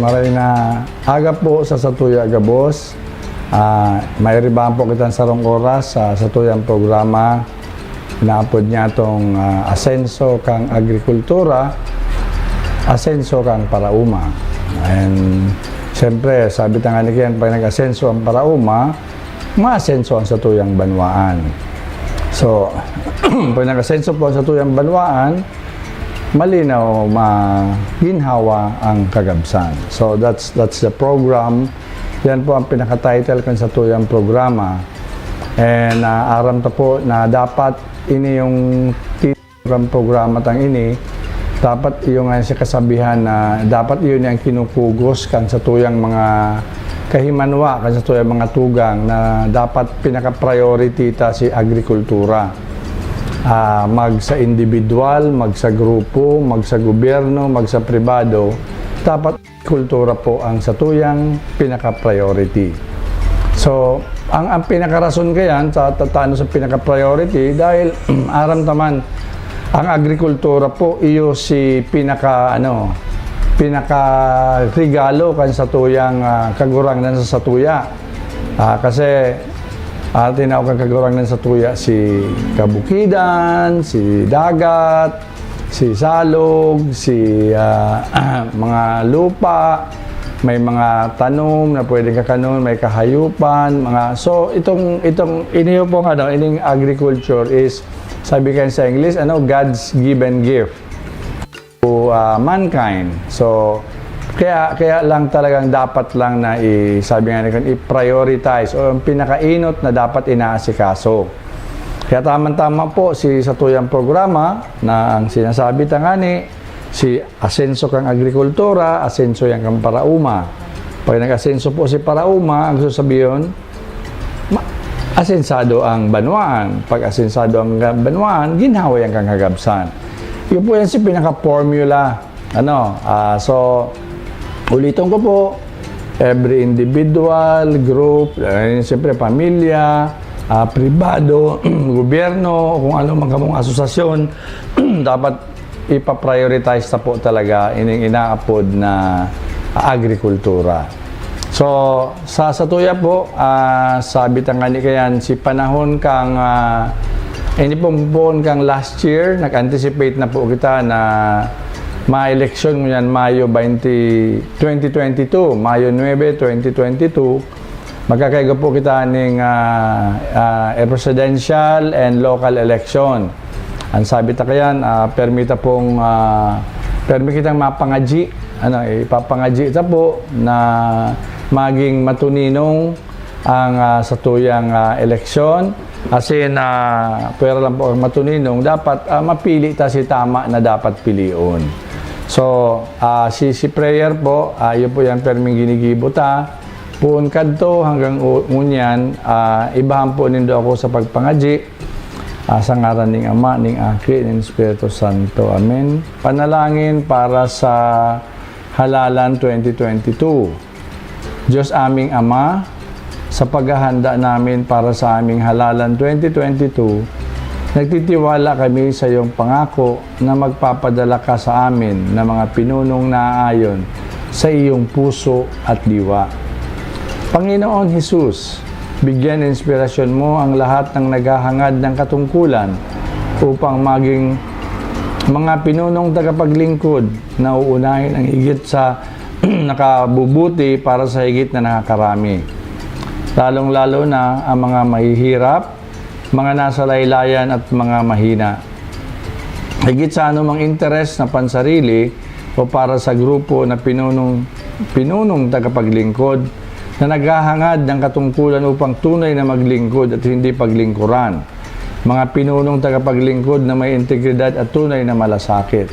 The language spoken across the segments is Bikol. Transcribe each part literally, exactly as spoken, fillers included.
Maray na aga po sa satuya gabos. Ah, mairibahan po kitang sarong oras sa satuyang programa. Inaapod niya tong, ah, asenso kang agrikultura, asenso kang parauma. And siyempre, sabi ta nga ni Kian, pag nag-asenso ang parauma, maasenso ang satuyang banwaan. So, pag nag-asenso po ang satuyang banwaan, malinaw, maginhawa ang kagabsan. So, that's, that's the program. Yan po ang pinaka-title kan satuyang programa. And, ah, aram ta po na dapat ini yung kan programa tang ini, dapat iyo nga si kasabihan na dapat iyo ni ang kinukugos kan satuyang mga kahimanwa, kan satuyang mga tugang na dapat pinaka-priority ta si agrikultura. Ah, mag sa individual, mag sa grupo, mag sa gobyerno, mag sa pribado, dapat kultura po ang satuyang pinaka-priority. So, ang, ang pinakarason kayan sa tatano sa pinaka-priority, dahil aram ta man, ang agrikultura po, iyo si pinaka, ano, pinaka-regalo kan satuyang, ah, Kagurangnan sa satuya. Ah, kasi, ah, tinao kan Kagurangnan sa satuya si kabukidan, si dagat, si salog, si, ah, mga lupa, may mga tanom na pwedeng kakanon, may kahayupan, mga, so, itong, itong, iniyo pong, ano, ining agriculture is, sabi kayo sa English, ano, God's given gift to, ah, mankind. So, kaya, kaya lang talagang dapat lang na i-, sabi nga ni Kun, i-prioritize o ang pinakainot na dapat inaasikaso. Kaya tamang-tama po si satuyang programa na ang sinasabi ta ngani, si asenso kang agrikultura, asenso yan kang parauma. Pag nag-asenso po si parauma, ang susabihon, ma-, asensado ang banwaan. Pag asensado ang ga-, banwaan, ginhawa yan kang kagabsan. Yun po yan si pinaka-formula. Ano, ah, so, ulitin ko po, every individual, group, eh, siyempre pamilya, ah, pribado, gobyerno, kung ano man kamong asosasyon, dapat ipa-prioritize ta po talaga ining inaapod na agrikultura. So, sa satuya po, ah, sabi ta ngani kayan, si panahon kang, ah, ini pong puon kang last year, nag-anticipate na po kita na ma-eleksyon ngunyan Mayo twenty, twenty twenty-two, Mayo nuebe, twenty twenty-two, magkakaigo po kita ning, ah, ah, presidential and local election. Ang sabi ta kayan, ah, permi ta pong, ah, permi kitang mapangadyi, ano, ipapangadyi ta po na maging matuninong ang, ah, satuyang, ah, eleksyon. As in, ah, pwera lang po ang matuninong, dapat, ah, mapili ta si tama na dapat pilion. So, ah, si, si prayer po, ah, yun po yung perming ginigibo ta. Poon kadto hanggang u-, ngunyan, ah, ibahan po nindo ako sa pagpangadyi. Ah, sa ngaran ning Ama, ning Aki, ning Espiritu Santo. Amen. Panalangin para sa halalan twenty twenty-two. Diyos aming Ama, sa paghahanda namin para sa aming halalan twenty twenty-two, nagtitiwala kami sa iyong pangako na magpapadala ka sa amin ng mga pinunong naaayon sa iyong puso at diwa. Panginoon Jesus, bigyan inspirasyon mo ang lahat ng naghahangad ng katungkulan upang maging mga pinunong tagapaglingkod na uunahin ang higit sa nakabubuti para sa higit na nakakarami, lalong-lalo na ang mga mahihirap, mga nasa laylayan at mga mahina. Higit sa anumang interes na pansarili o para sa grupo na pinunong, pinunong tagapaglingkod na naghahangad ng katungkulan upang tunay na maglingkod at hindi paglingkuran. Mga pinunong tagapaglingkod na may integridad at tunay na malasakit.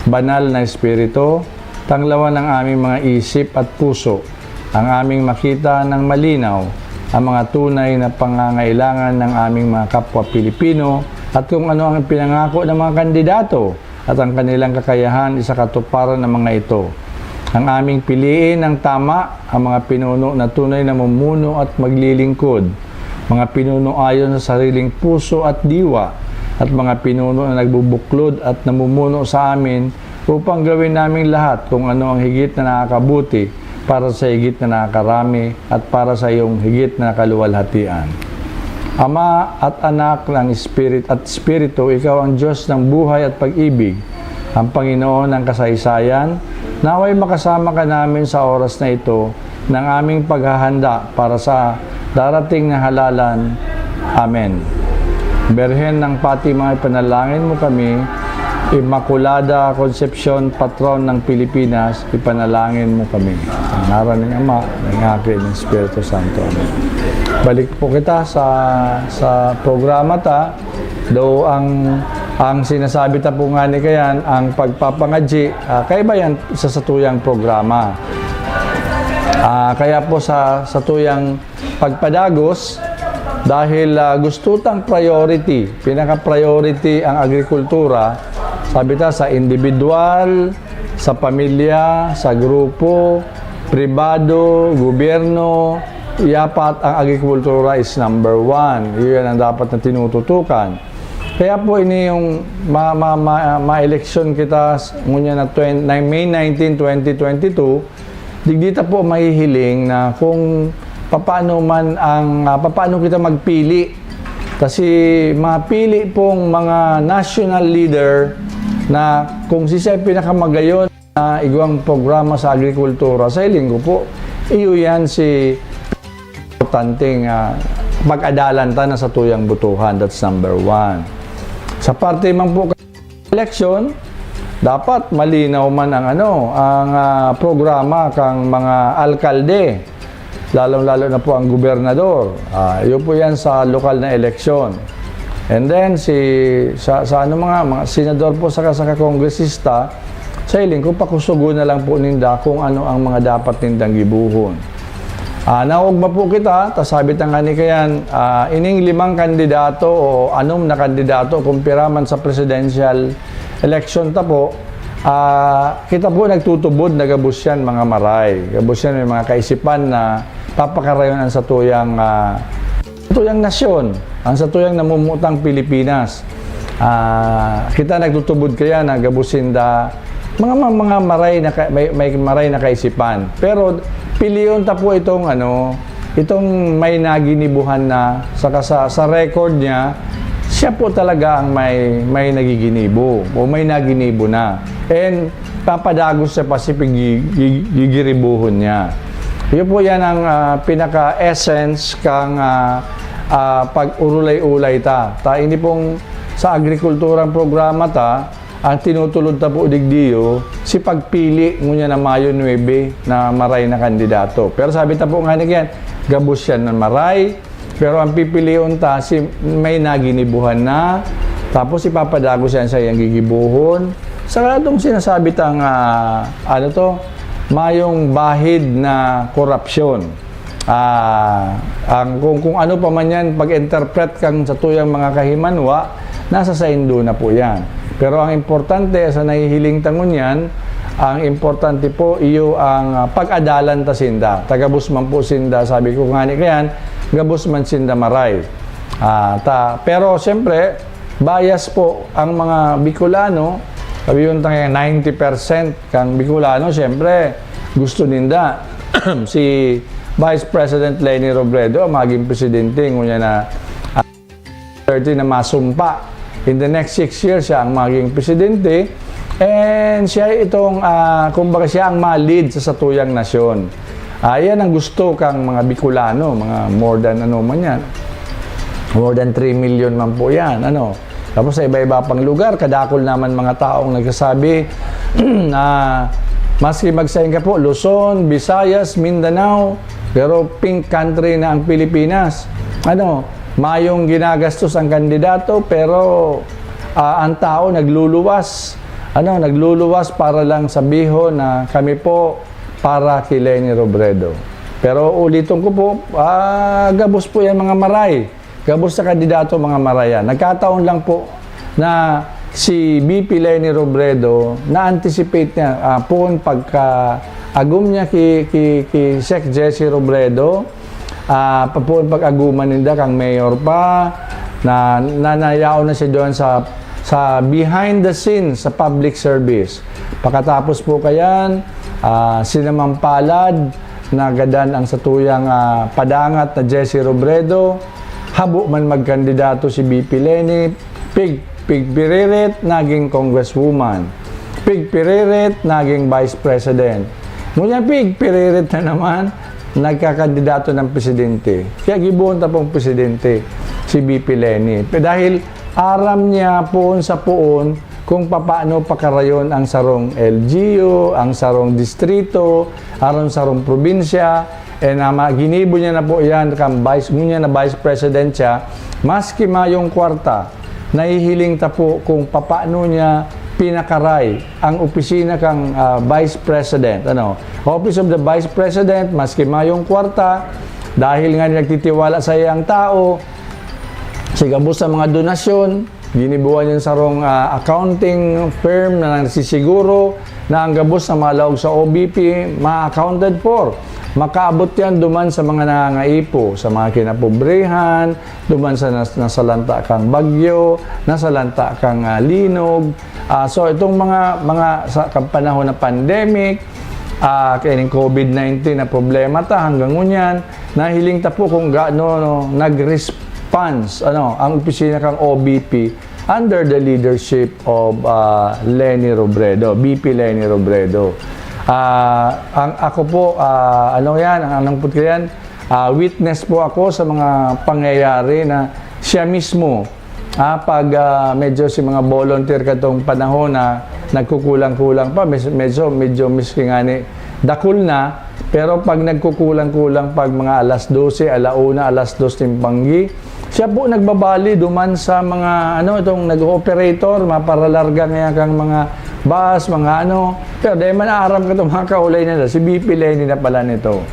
Banal na Espiritu, tanglawan ang aming mga isip at puso, ang aming makita ng malinaw ang mga tunay na pangangailangan ng aming mga kapwa Pilipino at kung ano ang pinangako ng mga kandidato at ang kanilang kakayahan sa katuparan ng mga ito. Ang aming piliin ang tama, ang mga pinuno na tunay na mumuno at maglilingkod, mga pinuno ayon sa sariling puso at diwa, at mga pinuno na nagbubuklod at namumuno sa amin upang gawin naming lahat kung ano ang higit na nakakabuti para sa higit na nakakarami at para sa iyong higit na kaluwalhatian. Ama at Anak ng Spirit at Espiritu, ikaw ang Diyos ng buhay at pag-ibig, ang Panginoon ng kasaysayan. Naway makasama ka namin sa oras na ito ng aming paghahanda para sa darating na halalan. Amen. Birhen ng Fatima, ipanalangin mo kami. Immaculada Concepcion, patron ng Pilipinas, ipanalangin mo kami. Sa ngaran ng Ama, ng Anak, ng Espiritu Santo. Amen. Balik po kita sa, sa programa ta. Though ang, ang sinasabi ta po nga ni kayan, ang pagpapangadyi, ah, kaiba yan sa satuyang programa. Ah, kaya po sa satuyang pagpadagos, dahil, ah, gusto tang priority, pinaka-priority ang agrikultura, sabi ta, sa individual, sa pamilya, sa grupo, pribado, gobyerno, dapat ang agrikultura is number one. Iyan ang dapat na tinututukan. Kaya po ini yung ma-, ma-, ma-, ma-eleksyon kita s-, ngunyan na twen-, na May nineteen, twenty twenty-two, digdi ta po mahihiling na kung papaano man ang, ah, papaano kita magpili. Kasi mapili pong mga national leader na kung siya ay pinakamagayon na igwang programa sa agrikultura, sa hiling ko po, iyo yan si importanteng, ah, pag-adalan ta na satuyang botohan. That's number one. Sa parte man po election, dapat malinaw man ang ano, ang, ah, programa kang mga alkalde, lalong-lalo na po ang gobernador. Ah, yun po yan sa lokal na eleksyon. And then, si, sa, sa ano mga, mga senador po saka, saka kongresista, sa hiling ko, pakusugon na lang po ninda kung ano ang mga dapat nindang gibohon. Ah, naogma po kita, ta sabi ta nga ni kayan, ah, ining limang kandidato o anom na kandidato, kung pira man sa presidential election ta po, ah, kita po nagtutubod na gabos yan, mga maray. Gabos yan, may mga kaisipan na papakarayon ang satuyang, ah, satuyang nasyon, ang satuyang namumutang Pilipinas. Ah, kita nagtutubod kaya na gabos sinda mga, mga, mga maray na ka-, may, may maray na kaisipan. Pero piliyon ta po itong, ano, itong may naginibuhan na, saka sa, sa record niya, siya po talaga ang may, may nagiginibo o may naginibo na. And papadagos siya pa si pigi-, gi-, gigiribuhon niya. Yun po yan ang, ah, pinaka-essence kang, ah, ah, pag-urulay-ulay ta. Ta, hindi pong sa agrikulturang programa ta, ang tinutulod ta po digdiyo, si pagpili ngunyan na Mayo nuebe na maray na kandidato. Pero sabi ta po nga ni Ken, gabos yan na maray, pero ang pipilion ta, si may naginibuhan na, tapos ipapadagos yan sa iyang gigibuhon. Saka itong sinasabi tang, ah, ano to, mayong bahid na korupsyon. Ah, ang, kung, kung ano pa man yan, pag-interpret kang satuyang mga kahimanwa, nasa saindo na po yan. Pero ang importante sa nahihiling ta ngunyan, ang importante po, iyo ang, ah, pag-adalan ta sinda. Ta gabos man po sinda, sabi ko nga ni kayan, gabos man sinda maray. Ah, ta, pero siyempre, bias po ang mga Bicolano, sabi yun tayo, ninety percent kang Bicolano, siyempre, gusto ninda si Vice President Leni Robredo ang maging presidente, ngunyan na, ah, thirty na masumpa. In the next six years, siya ang maging presidente. And siya itong, ah, kumbaga siya ang ma-lead sa satuyang nasyon. Ah, yan ang gusto kang mga Bicolano, mga more than ano man yan. More than three million man po yan. Ano? Tapos sa iba-iba pang lugar, kadakol naman mga taong nagsasabi na maski magsaing ka po, Luzon, Visayas, Mindanao, pero pink country na ang Pilipinas. Ano, mayong ginagastos ang kandidato, pero, ah, ang tao nagluluwas. Ano, nagluluwas para lang sabihon na kami po para kay Leni Robredo. Pero ulitin ko po, ah, gabos po yan mga maray. Gabos sa kandidato, mga marayan. Nagkataon lang po na si V P Leni Robredo, na-anticipate niya, ah, poon pagka-agom niya ki, ki, ki Sec Jesse Robredo, ah, pa-, poon pag-aguman ninda kang mayor pa, na, na nayaon na siya doon sa, sa behind the scenes sa public service. Pakatapos po kayan, ah, sinamampalad, nagadan ang satuyang, ah, padangat na Jesse Robredo, habo man magkandidato si V P Leni, pig-, pigpiririt, naging congresswoman. Pigpiririt, naging vice president. Ngunyan, pigpiririt na naman, nagkakandidato ng presidente. Kaya gibohon ta pong presidente si V P Leni. Pe-, dahil aram niya poon sa poon kung papaano pakarayon ang sarong L G U, ang sarong distrito, aron sarong probinsya. E na ma-, ginibo niya na po yan, kan vice, ngunyan na vice president siya, maski mayong kwarta, nahihiling ta po kung papaano niya pinakaray ang opisina kang, ah, vice president, ano, Office of the Vice President, maski mayong kwarta, dahil nga nagtitiwala sa iyang tao, sigabos sa mga donasyon, ginibuan yung sarong, ah, accounting firm na nagsisiguro na ang gabos na malaog sa O B P, ma-accounted for. Makaabot yan duman sa mga nangangaipo, sa mga kinapobrehan, duman sa nas-, nasalanta kang bagyo, nasalanta kang, ah, linog. Ah, so, itong mga, mga sa kang panahon ng pandemic, ah, kaining COVID nineteen na problema ta hanggang ngunyan, nahiling ta po kung gaano, no, nag-response, ano, ang opisina kang O B P under the leadership of, ah, Leni Robredo, V P Leni Robredo. Ah, ang ako po, ah, ano yan, ang anong put ko yan, ah, witness po ako sa mga pangyayari na siya mismo, ah, pag, ah, medyo si mga volunteer katong panahon na nagkukulang-kulang pa, mes-, medyo, medyo miski ngani dakul na, pero pag nagkukulang-kulang, pag mga alas dose, ala una, alas dos ning panggi, siya po nagbabali duman sa mga, ano, itong nag-operator, maparalarga ngayon kang mga bus, mga ano. Pero dahil man aram ka itong mga kaulay nila, si V P Leni na pala nito.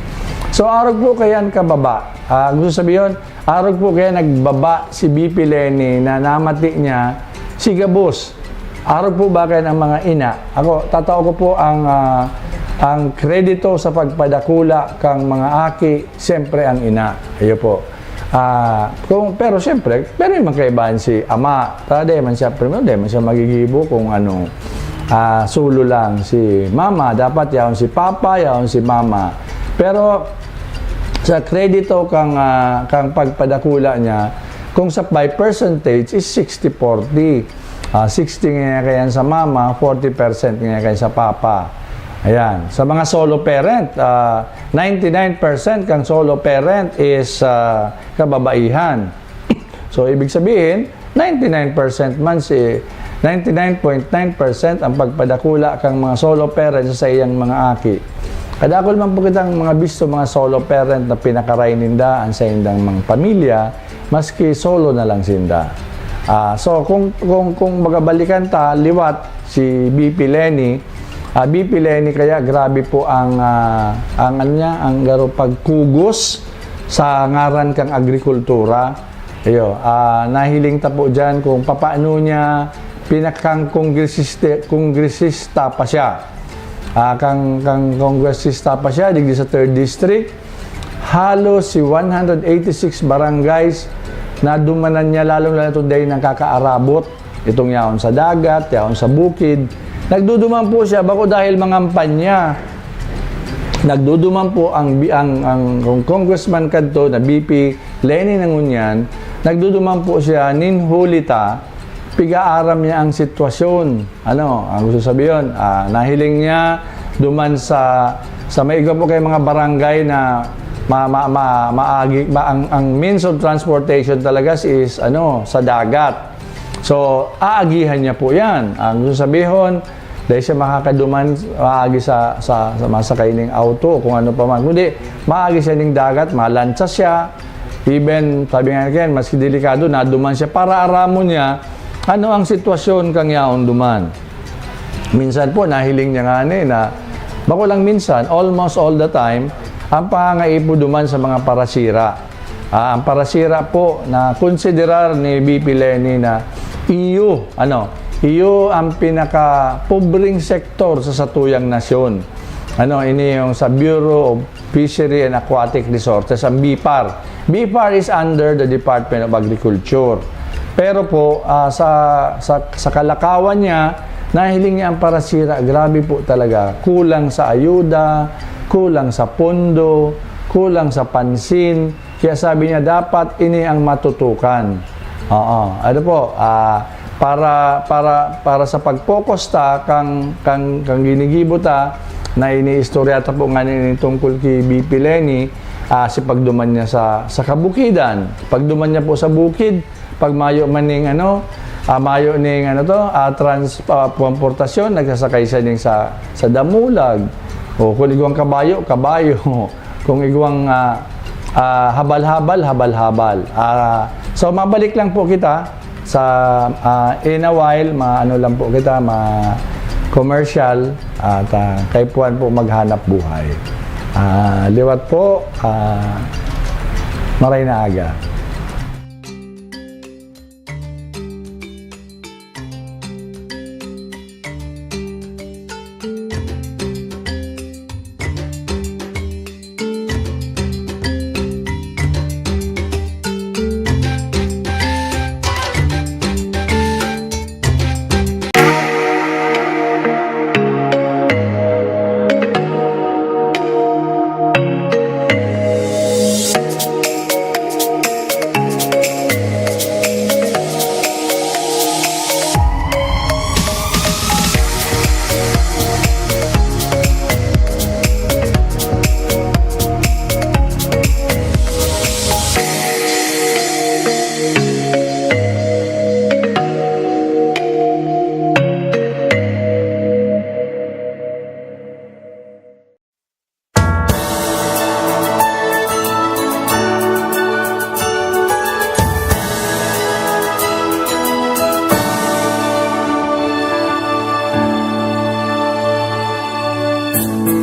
So, arog po kayan kababa. Ah, gusto sabihin, arog po kaya nagbaba si V P Leni na namati niya si gabos. Arog po ba kayan ang mga ina? Ako, tatao ko po ang, ah, ang kredito sa pagpadakula kang mga aki, siyempre ang ina. Iyo po. Ah, kung, pero siyempre, pero yung mga kaibahan si ama, ta, di man siya, primero, di man siya magigibo kung ano, ah, solo lang si mama. Dapat yaon si papa, yaon si mama. Pero sa kredito kang, ah, kang pagpadakula niya, kung sa by percentage is sixty forty. Ah, sixty nga kayan sa mama, forty percent nga kayan sa papa. Ayan. Sa mga solo parent, ah, ninety-nine percent kang solo parent is, ah, kababaihan. So, ibig sabihin, ninety-nine percent man si, ninety-nine point nine percent ang pagpadakula kang mga solo parent sa iyang mga aki. Kadakul man po kitang mga bisto, mga solo parent na pinakaray ninda ang saindang mga pamilya, maski solo na lang sinda. Ah, so, kung, kung, kung magabalikan ta, liwat si V P Leni, ah, V P Leni, kaya grabe po ang, ah, ang ano niya, ang garo pagkugos sa ngaran kang agrikultura. Iyo, ah, nahiling ta po diyan kung papaano niya pinakang kongresiste-, kongresista pa siya. Ah, kang, kang kongresista pa siya, digdi sa third district, halos si one hundred eighty-six barangays na dumanan niya, lalong-lalo na itong dahil nakakaarabot, itong yaon sa dagat, yaon sa bukid. Nagduduman po siya, bako dahil mangampanya. Nagduduman po ang, bi-, ang, ang, ang congressman kadto na V P Leni na ngunyan, nagduduman po siya, nin huli ta, pig-aaram niya ang sitwasyon. Ano, ang gusto sabihin, ah, nahiling niya duman sa, sa may igwa po kay mga barangay na ma-, ma-, ma-, maagi, ma-, ang, ang means of transportation talaga is, ano, sa dagat. So, aagihan niya po yan. Ang gusto sabihin, dahil siya makakaduman, maagi sa, sa, sa masakay ning auto, kung ano pa man. Kundi, maagi siya ning dagat, malantsa siya. Even, sabi nga niya, maski delikado, naduman siya para aramon niya ano ang sitwasyon kang yaon duman. Minsan po, nahiling niya nga ni na, bako lang minsan, almost all the time, ang pangangaipo duman sa mga parasira. Ah, ang parasira po na konsiderar ni V P Leni na iyo, ano, iyo ang pinakapobreng sektor sa satuyang nasyon. Ano, ini yung sa Bureau of Fishery and Aquatic Resources, ang BFAR. BFAR is under the Department of Agriculture. Pero po, ah, sa, sa, sa kalakawan niya, nahiling niya ang parasira. Grabe po talaga. Kulang sa ayuda, kulang sa pondo, kulang sa pansin. Kaya sabi niya, dapat ini ang matutukan. Oo. Ano po, ah, para, para, para sa pag-focus ta kang, kang, kang ginigibo ta, na iniistorya ta po nganing tungkol ki B P Leni, ah, si pagduman niya sa, sa kabukidan. Pagduman niya po sa bukid, pag mayo man ning ano, ah, mayo ning ano to, ah, trans-, ah, transportasyon, nagsasakay siya ning sa, sa damulag. O kung igwang kabayo, kabayo. Kung igwang, ah, ah, habal-habal, habal-habal. Ah, so, mabalik lang po kita sa, ah, in a while, ma-ano lang po kita, ma-commercial, at, ah, kay Puan po maghanap buhay. Ah, liwat po, ah, maray na aga.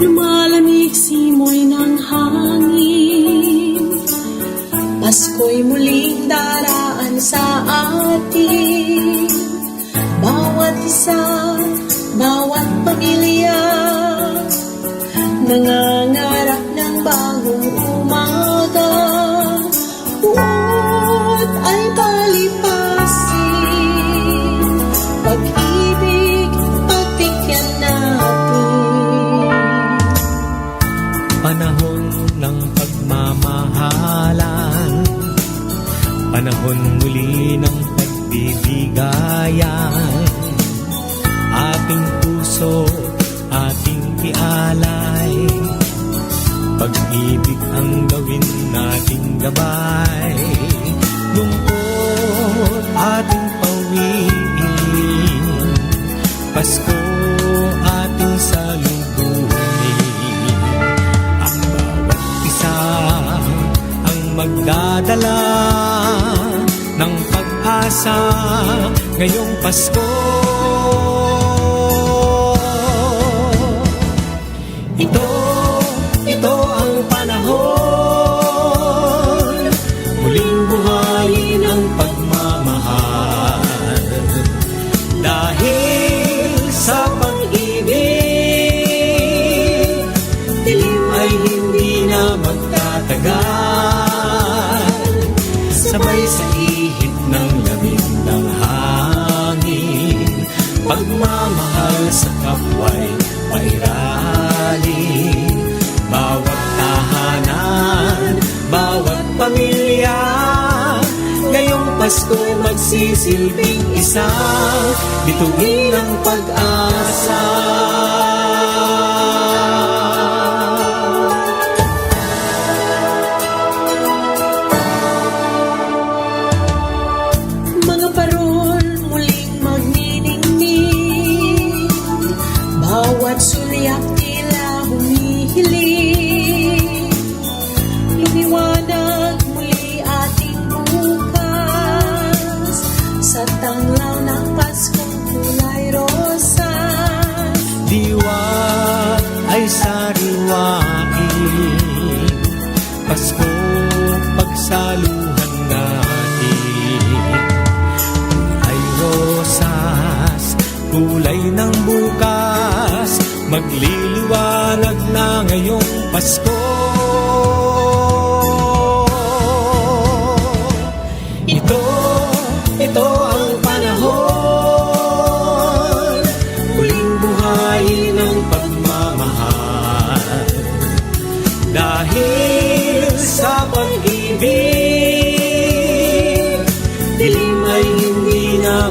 Lumalamig simoy ng hangin, Pasko'y muling daraan sa atin. Bawat isa, bawat pamilya, nangangarap ng bagong umaga. Buot ay palipasin, pag-ibig, pagbigyan natin. Panahon ng pagmamahalan, panahon muli ng pagbibigayan. Ating puso, ating ialay. Pag-ibig ang gawin nating gabay. Lungkot ating pawiin. Pasko ating salubungin. Ang bawat isa ang magdadala ng pag-asa ngayong Pasko. Ito, ito ang panahon, muling buhayin ang pagmamahal. Dahil sa pag-ibig, dilim ay hindi na magtatagal. Sabay sa ihip ng lamig ng hangin, pagmamahal sa kapwa'y pairali. Bawat tahanan, bawat pamilya, ngayong Pasko magsisilbing isang bituin ng pag-asa. Mga parol muling magniningning, bawat sulyap tila humihiling. Lumiwanag muli ating bukas sa tanglaw ng Paskong kulay rosas. Diwa ay sariwain, Pasko pagsaluhan natin. Kulay rosas, kulay ng bukas, magliliwanag na ngayong Pasko. Ito, ito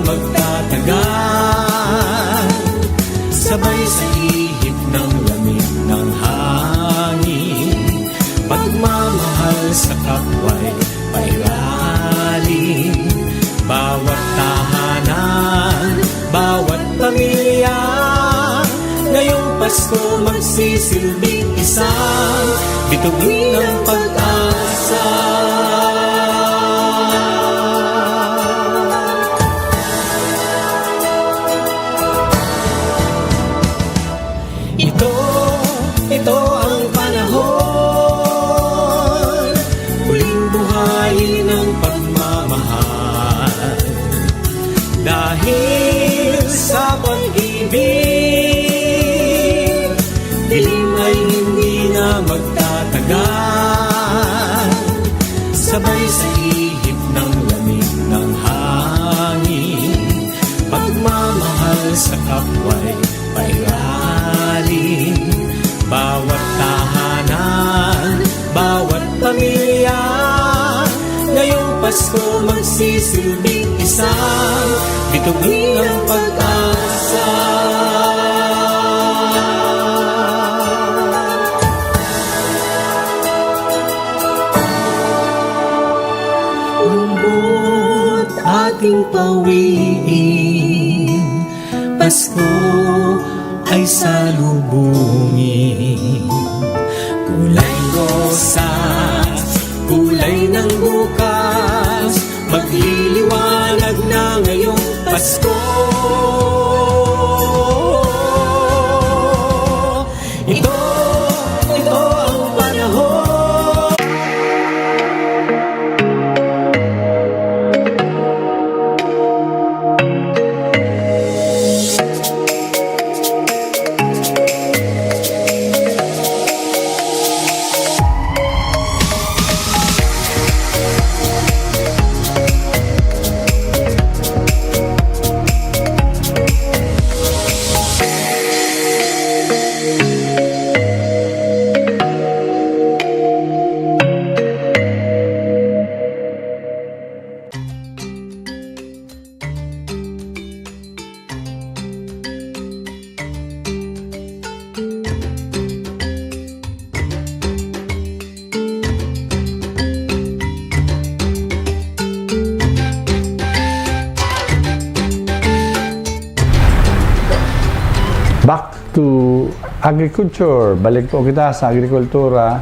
Magtatagal, sabay sa ihip ng lamig ng hangin. Pagmamahal sa kapwa'y pairalin. Bawat tahanan, bawat pamilya, ngayong Pasko magsisilbing isang bituin ng pag-asa. Ito, ito ang panahon, muling buhayin ang pagmamahal. Dahil sa pag-ibig, dilim ay hindi na magtatagal. Sabay sa ihip ng lamig ng hangin, pagmamahal sa kapwa'y pairalin. Bawat tahanan, bawat pamilya, ngayong Pasko magsisilbing isang bituin ng pag-asa. Lungkot ating pawiin, Pasko ay salubungin. Kulay rosas, kulay ng bukas, magliliwanag na ngayong Pasko. Ito, ito ang panahon. Back to agriculture. Balik po kita sa agrikultura.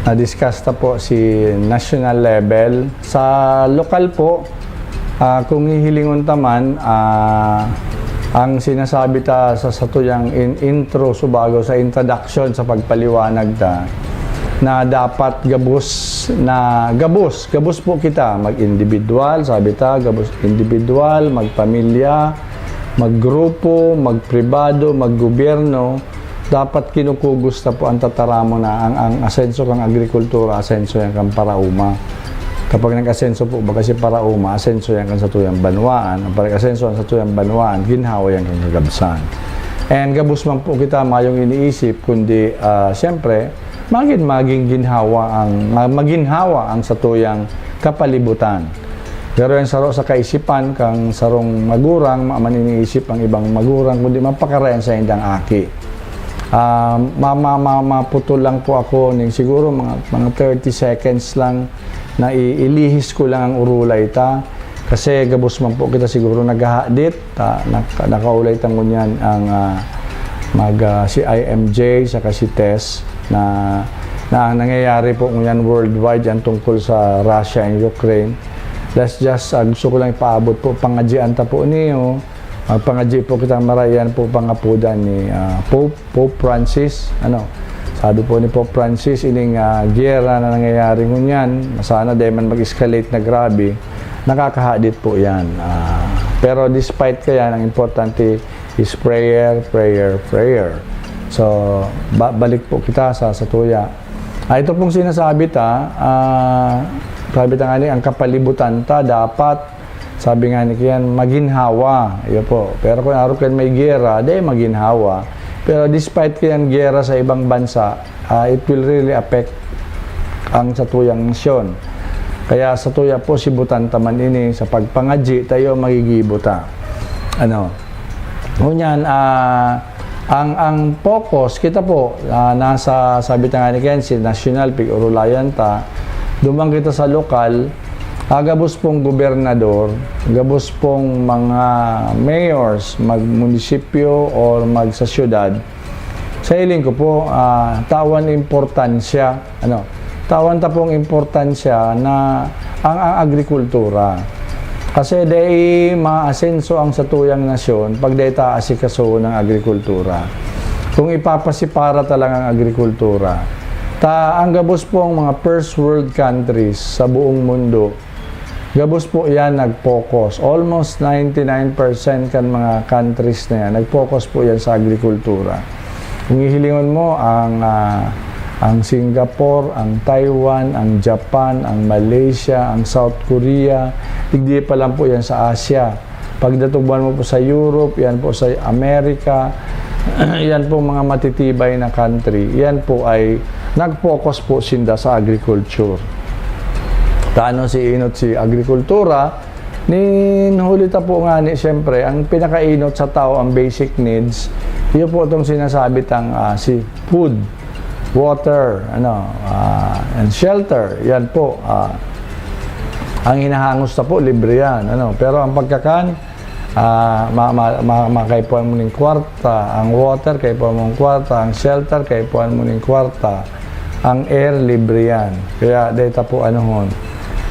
Na-discuss ta po si national level. Sa lokal po, ah, kung hihilingon ta man, ah, ang sinasabi ta sa satuyang in-, intro, subago sa introduction, sa pagpaliwanag ta, na dapat gabos na, gabos, gabos po kita, mag-individual, sabi ta, gabos individual, magpamilya, maggrupo, magpribado, maggobyerno, dapat kinukugos ta po ang tataramon na ang, ang asenso kan agrikultura, asenso yan kan paraoma. Kapag nag-asenso po baga si paraoma, asenso yan kan satuyang banwaan. Ang pag-asenso kan satuyang banwaan, ginhawa yan kan kagabsan. And gabos man po kita mayong iniisip, kundi, ah, siyempre, magin, maging ginhawa ang, ma-, maginhawa ang satuyang kapalibutan. Pero yan saro sa kaisipan kang sarong magurang, ma-, man iniisip ang ibang magurang, kundi mapakarayan sa indang aki. Ah, ma-, ma-, ma-, maputol lang po ako ning siguro mga, mga thirty seconds lang na i-, ilihis ko lang ang urulay ta. Kasi gabos man po kita siguro naghahadit, ta, nak-, nakaulay ta ngunyan ang, ah, mag, ah, si I M J saka si Tess na, na ang nangyayari po ngunyan worldwide yan tungkol sa Russia and Ukraine. Let's just, ah, gusto ko lang ipaabot po, pangadyian ta po niyo. Magpangadyi po kitang marayan po pangapodan ni, ah, Pope, Pope Francis. Ano, sabi po ni Pope Francis, ining, ah, giyera na nangyayari ngunyan, sana di man mag-escalate na grabe, nakakahadit po yan. Ah, pero despite kaya, ang importante is prayer, prayer, prayer. So, ba-, balik po kita sa, sa tuya. Ah, ito pong sinasabi ta, ah, sabi ta nga ni, ang kapalibutan ta dapat, sabi nga ni kiyan, maginhawa. Iyo po. Pero kung arog kan may giyera, di maginhawa. Pero despite kiyan giyera sa ibang bansa, ah, it will really affect ang satuyang nasyon. Kaya satuya po, sibutan ta man ini sa pagpangadyi, ta iyo magigibo ta. Ano? Ngunyan, ah, ang, ang focus, kita po, ah, nasa, sabi ta nga ni Kenzie, nasyonal, pig-orulayan ta. Duman kita sa lokal, ah, gabos pong gobernador, gabos pong mga mayors, mag-munisipyo or mag sa syudad, sa hiling ko po, ah, tawan importansya, ano, tawan ta pong importansya na ang, ang agrikultura. Kasi dai maasenso ang satuyang nasyon pag dai ta asikasuhon ang agrikultura. Kung ipapasipara ta lang ang agrikultura, ta ang gabos pong mga first world countries sa buong mundo, gabos po yan nag-focus. Almost ninety-nine percent kan mga countries na yan, nag-focus po yan sa agrikultura. Kung hihilingon mo, ang, ah, ang Singapore, ang Taiwan, ang Japan, ang Malaysia, ang South Korea, digdi pa lang po yan sa Asia. Pagdatugban mo po sa Europe, yan po sa America, yan po mga matitibay na country, yan po ay nag-focus po sinda sa agriculture. Tano si inot si agrikultura, nin huli ta po nga ni, siyempre, ang pinakainot sa tao, ang basic needs, yun po itong sinasabi tang, ah, si food, water, ano, ah, and shelter. Yan po, ah, ang hinahangos ta po, libre yan. Ano? Pero ang pagkakan, ah, ma, ma, ma, ma, kaipuhan mo ning kwarta, ang water, kaipuhan mong kwarta, ang shelter, kaipuhan mo ning kwarta, ang air, libre yan. Kaya dahil ta po, ano hon,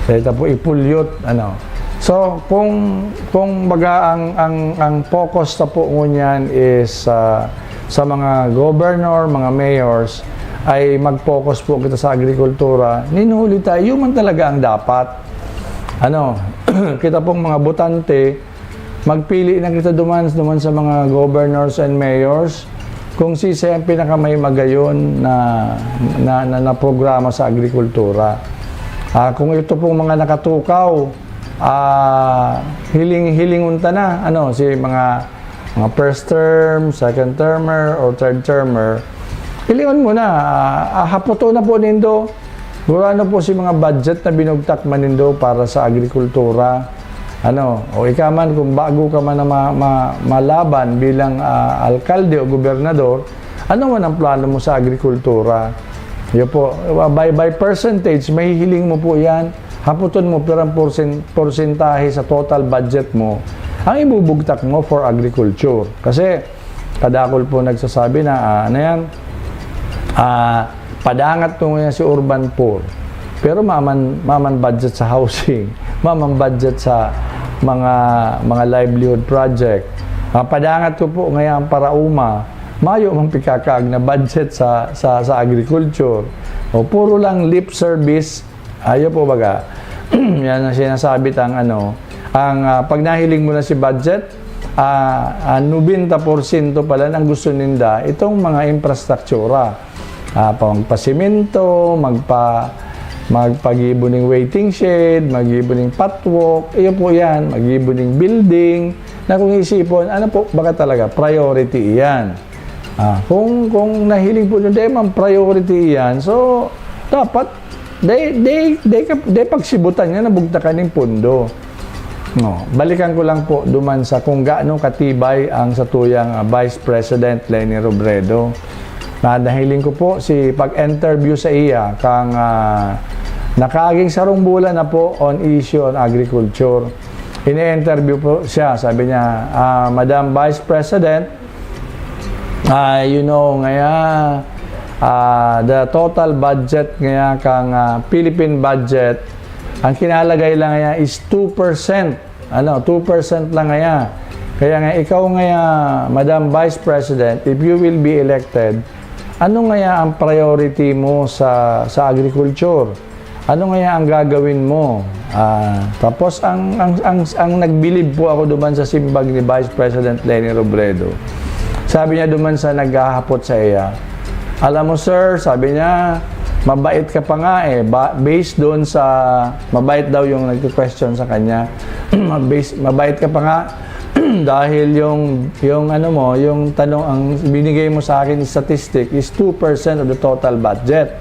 dahil ta po ipulyot, ano. So, kung, kung baga ang, ang, ang focus ta po ngunyan is, ah, sa mga governor, mga mayors, ay mag-focus po kita sa agrikultura, nin huli ta, iyo man talaga ang dapat. Ano, kita pong mga botante, magpili na kita duman, duman sa mga governors and mayors, kung sisay ang pinakamay magayon na, na, na, na programa sa agrikultura. Ah, kung ito pong mga nakatukaw, ah, hiling, hilingon ta na, ano, si mga, mga first term, second termer, or third termer, hilingon mo na, ah, ah, haputo na po nindo, gurano po si mga budget na binugtak man nindo para sa agrikultura. Ano, o ika man, kung bago ka man na ma, ma, malaban bilang, ah, alkalde o gobernador, ano man ang plano mo sa agrikultura? Yun po, by, by percentage, mahihiling mo po yan. Haputon mo, pirang porsen-, porsentahe sa total budget mo ang ibubugtak mo for agriculture. Kasi, kadakol po nagsasabi na, ah, ano yan? Ah, padangat ko ngayon si urban poor. Pero maman, maman budget sa housing, maman budget sa mga, mga livelihood project. Ah, padangat ko po ngayon ang parauma, mayo mang pikakaag na budget sa, sa, sa agriculture. O, puro lang lip service. Ayo po baga. Yan ang sinasabi tang ano, ang, ah, pag nahiling mo na si budget, ah, ah, nobenta porsyento pala ang gusto ninda, itong mga infrastruktura. Ah, pa, magpasemento, magpa-, magpagibo ning waiting shed, magibo ning patwalk, iyo po yan, magibo ning building, na kung isipon, ano po, baga talaga, priority iyan. Ah, kung, kung nahiling po nyo, dai man priority iyan, so, dapat, dai, dai, dai ka, dai pagsibutan nga nabugtakan ning pondo. No, balikan ko lang po duman sa kung gaano katibay ang satuyang, ah, Vice President Leni Robredo. Na nahiling ko po si pag-interview sa iya kang, ah, nakaaging sarong bulan na po on issue on agriculture. Ini-interview po siya, sabi niya, ah, "Madam Vice President, ah, you know ngaya, ah, the total budget ngaya kang, ah, Philippine budget, ang kinalagay lang ngaya is two percent." Ano, two percent lang ngaya. Kaya nga, ikaw ngaya, Madam Vice President, if you will be elected, ano ngaya ang priority mo sa, sa agriculture? Ano ngaya ang gagawin mo? Ah, tapos ang, ang, ang, ang nagbilib po ako duman sa simbag ni Vice President Leni Robredo. Sabi niya duman sa naghahapot sa iya, "Alam mo, sir," sabi niya, "mabait ka pa nga eh." Ba-, based doon sa, mabait daw yung nagko-question sa kanya. "Mabait, mabait ka pa nga dahil yung, yung ano mo, yung tanong, ang binigay mo sa akin statistic is two percent of the total budget."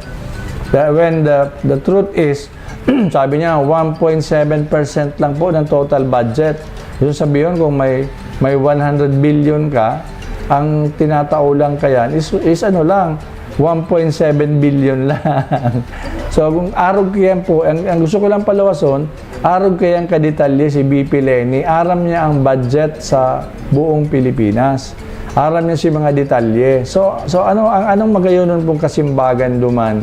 But when the, the truth is, Sabi niya, one point seven percent lang po ng total budget. Yung sabihin, kung may, may one hundred billion ka, ang tinatao lang kayan is, is ano lang, one point seven billion lang. So, kung arog kayan po, ang, ang gusto ko lang paluwason, arog kayan kadetalye si B P Leni, aram niya ang budget sa buong Pilipinas. Aram niya si mga detalye. So, so ano ang anong magayonon pong kasimbagan duman?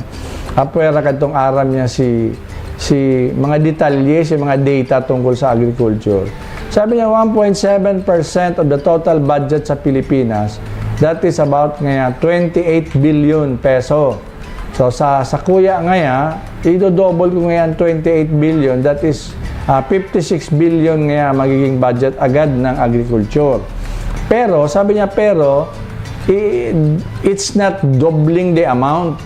Apwera kadtong aram niya si si mga detalye, si mga data tungkol sa agriculture. Sabi niya, one point seven percent of the total budget sa Pilipinas, that is about ngayon twenty-eight billion peso. So, sa, sa kuya ngaya, ido-double ko ngayon twenty-eight billion, that is, ah, fifty-six billion ngaya magiging budget agad ng agriculture. Pero, sabi niya, pero, i-, it's not doubling the amount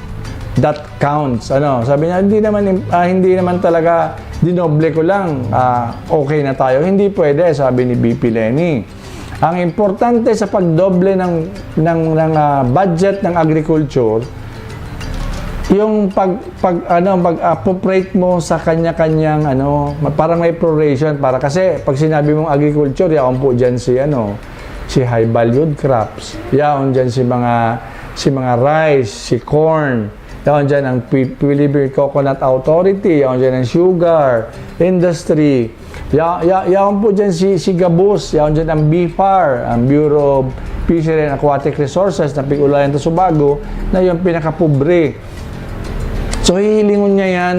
that counts. Ano, sabi niya, hindi naman, ah, hindi naman talaga dinoble ko lang, ah, okay na tayo. Hindi pwede, sabi ni B P Leni. Ang importante sa pagdoble ng, ng, ng, ah, budget ng agriculture, yung pag, pag, ano, pag-appropriate mo sa kanya-kanyang, ano, ma-, parang may proration para, kasi pag sinabi mong agriculture, yaon po diyan si, ano, si high valued crops, yaon diyan si mga, si mga rice, si corn, yaon diyan ang Pi-, Philippine Coconut Authority, yaon diyan ang sugar industry, ya-, ya-, yaon po diyan si, si gabos, yaon diyan ang BFAR, ang Bureau of Fishery and Aquatic Resources na pig-ulayan ta sa bago, na yung pinakapobre. So, hihilingon niya yan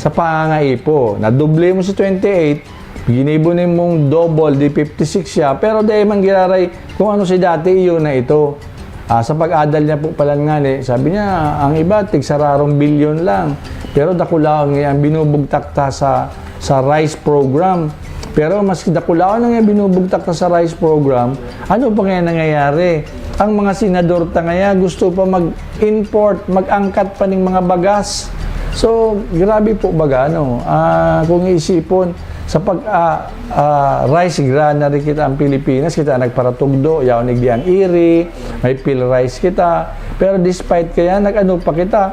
sa pangangaipo. Nadoble mo si twenty-eight, ginibo na mong double, di fifty-six siya, pero dahil man giraray, kung ano si dati, iyon na ito. Ah, sa pag-adal niya po pala nga, eh, sabi niya, ang iba, tigsararong bilyon lang. Pero dakulaon ngayon, binubugtak ta sa, sa rice program. Pero mas dakulaon na nga binubugtak ta sa rice program, ano pa kaya nangyayari? Ang mga senador ta ngaya gusto pa mag-import, mag-angkat pa ning mga bagas. So, grabe po baga, no? Ah, kung iisipon, sa pag, ah, ah, rice granary kita ang Pilipinas, kita nagparatugdo, yaon igdi ang iri, may peel rice kita. Pero despite kaya, nag-ano pa kita,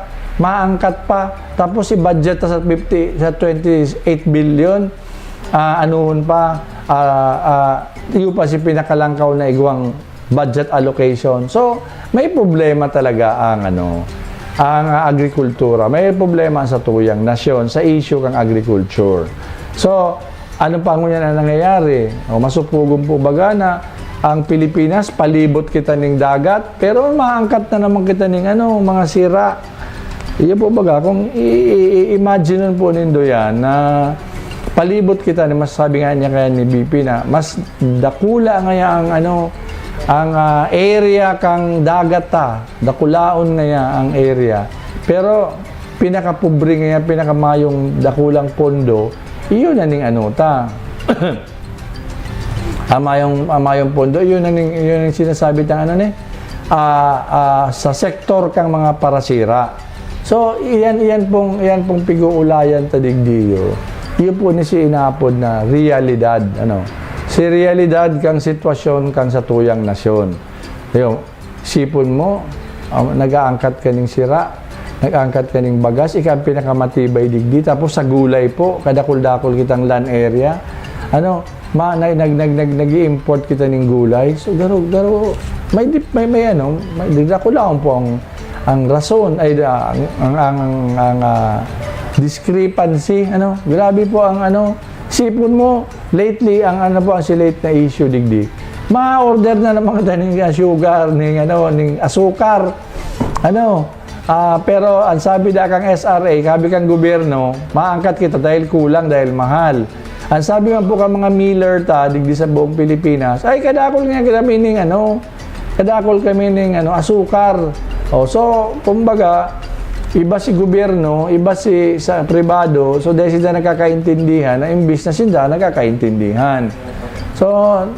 maangkat pa. Tapos i-budget ta sa fifty, sa twenty-eight billion, ah, anuhon pa, ah, ah, iyo pa si pinakalangkaw na igwang budget allocation. So, may problema talaga ang, ano, ang agrikultura. May problema sa tuyang nasyon sa issue kang agriculture. So, ano pa ngunyan ang nangyayari? O, masupugon po baga na ang Pilipinas, palibot kita ning dagat, pero maangkat na naman kita ning, ano, mga sira. Iyo po baga, kung i-, i-, i-, imagine po nindo yan, na palibot kita, na masasabi nga niya kaya ni B P na mas dakula ngaya ang, ano, ang, ah, area kang dagat ta, dakulaon ngaya ang area. Pero pinakapobre ngaya, pinakamayong dakulang pondo, iyon na ning ano ta. Ang mayong, ang mayong pondo, iyon na ning, iyon ang sinasabi tang ano ni, ah, ah, sa sektor kang mga parasira. So, iyan, iyan pong, iyan pong pig-uulayan ta digdiyo. Iyo po ni si inaapod na realidad, ano. Si realidad kang sitwasyon kang sa tuyang nasyon. Iyo, sipon mo, ah, nag-aangkat ka ning sira, nag-aangkat ka ning bagas, ika ang pinakamatibay digdi. Tapos sa gulay po, kadakul-dakul kitang land area. Ano, ma-, nag-, nag-, nag-, nag-, nag-i-import kita ning gulay. So, garo, garo, may dip-, may, may ano, may, dakulaon po ang, ang rason, ay, ah, ang, ang, ang, ang, ah, discrepancy, ano, grabe po ang, ano, sipon mo, lately, ang, ano po, ang si late na issue, digdi. Ma-order na naman kita ning, ah, sugar, ning, ano, ning asukar. Ano, ah, pero ang sabi da kang S R A, sabi kang gobyerno, maangkat kita dahil kulang, dahil mahal. Ang sabi man po ka mga miller ta, digdi sa buong Pilipinas, ay, kadakol nga kami ning, ano, kadakol kami ning, ano, asukar. O, so, kumbaga, iba si gobyerno, iba si sa pribado, so dahil sila nagkakaintindihan, na imbis na sila nagkakaintindihan. So,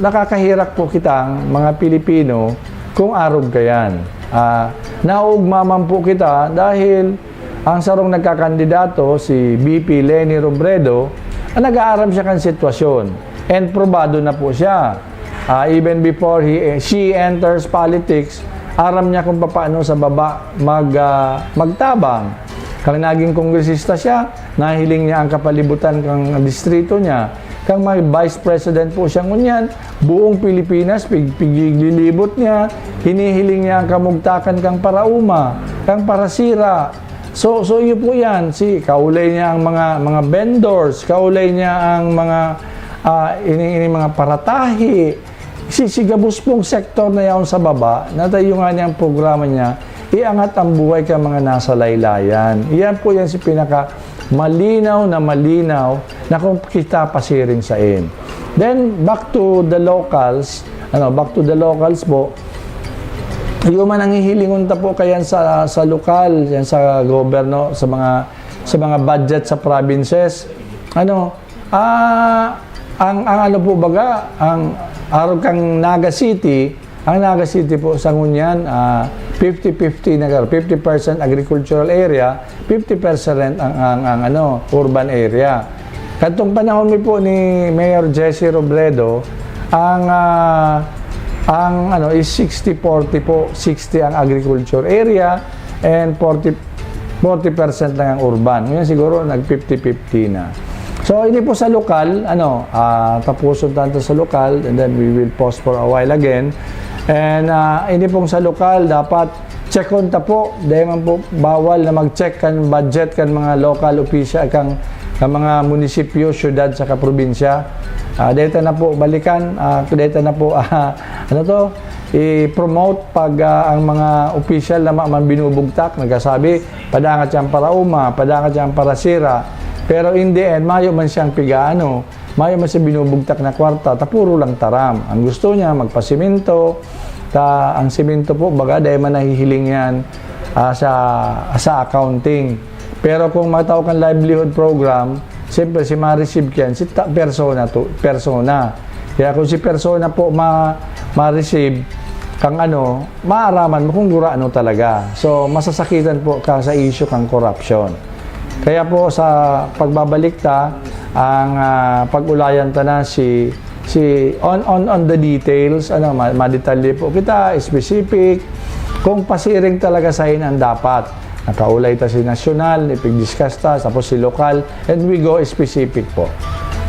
nakakahirak po kitang mga Pilipino kung arog kayan. Ah, naugma man po kita dahil ang sarong nagkakandidato, si V P Leni Robredo, ang nag-aaram siya kan sitwasyon. And probado na po siya. Ah, even before he, she enters politics, aram niya kung papaano sa baba mag, ah, magtabang. Pag naging kongresista siya, nahiling niya ang kapalibutan kan distrito niya. Kan may vice president po siya ngunyan, buong Pilipinas, pig-, piglilibot niya, hinihiling niya ang kamugtakan kan parauma, kan parasira. So, so iyo po yan, si, kaulay niya ang mga, mga vendors, kaulay niya ang mga, ah, ini, ini mga paratahi. Si, si gabos pong sektor na yaon sa baba, natayo nga niyang programa niya, iangat ang buhay kan mga nasa laylayan. Iyan po yan si pinaka malinaw na malinaw na kung kita pasiring sain. Then, back to the locals, ano, back to the locals po, yung man ang hihilingon ta po kayan sa, sa lokal, yan sa gobyerno, sa mga, sa mga budget sa provinces. Ano, ah, ang, ang ano po baga, ang arog kang Naga City, ang Naga City po sa ngunyan, ah, fifty fifty na karo, fifty percent agricultural area, fifty percent ang, ang, ang ano, urban area. Kadtong panahon mi po ni Mayor Jesse Robredo, ang, ah, ang ano is sixty forty po, sixty ang agriculture area and forty, forty percent lang ang urban. Ngayon siguro nag fifty fifty na. So, ini po sa lokal, ano, ah, tapuson tanto sa lokal, and then we will pause for a while again. And, ah, ini pong sa lokal, dapat checkon ta po. Dahil man po, bawal na mag-check kan budget kan mga local official, kan, kan mga munisipyo, syudad, saka probinsya. Ah, deta na po balikan, ah, deta na po, ah, ano to, i-promote pag, ah, ang mga opisyal na ma-, man binubugtak, nagkasabi, "Padangat siyang parauma, padangat siyang parasira." Pero in the end, mayo man siyang pigaano, mayo man siya binubugtak na kwarta, ta puro lang taram. Ang gusto niya, magpasimento, ta ang simento po, baga, dai man nahihiling yan, ah, sa, sa accounting. Pero kung matao kang livelihood program, siyempre, si ma-receive yan, si ta-, persona to, persona. Kaya kung si persona po ma-, ma-receive, kang ano, maaraman mo kung gurano talaga. So, masasakitan po ka sa issue kang korupsyon. Kaya po, sa pagbabalik ta, ang, ah, pag-ulayan ta na si, si on, on, on the details, ano, ma-, madetalye po kita, specific, kung pasiring talaga sain ang dapat. Nakaulay ta si nasyonal, ipig-discuss ta, tapos si lokal, and we go specific po.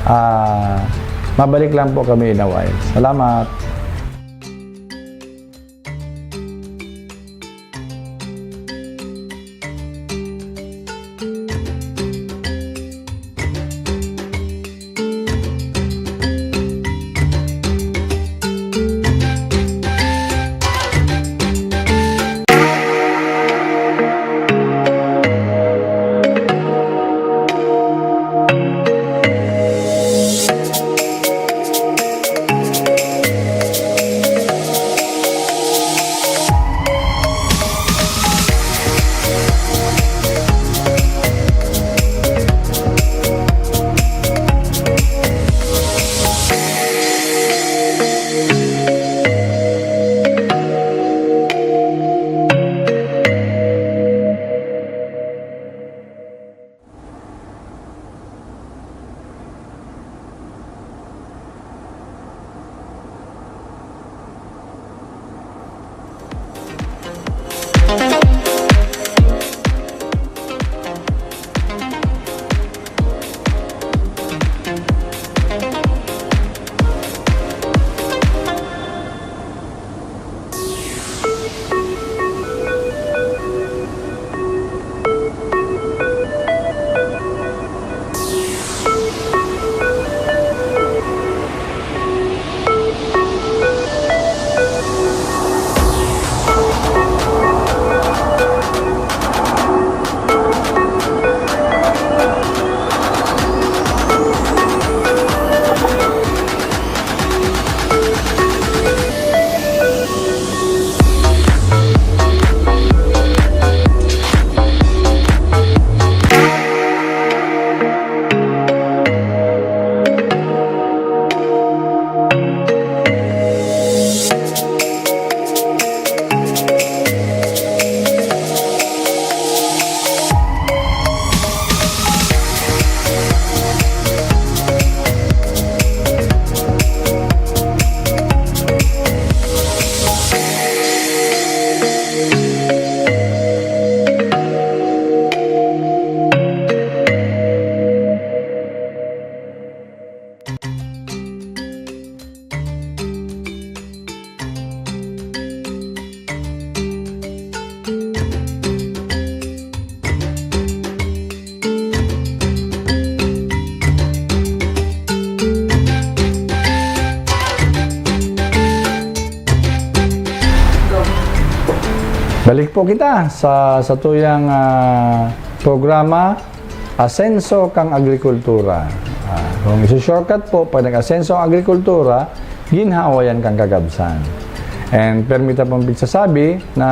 Ah, mabalik lang po kami in a while. Salamat. Balik po kita sa satuyang, ah, programa, Asenso kan Agrikultura. Ah, kung isu-shortcut po, pag nag-asenso ang agrikultura, ginhawa yan kan kagabsan. And permita pong pigsasabi na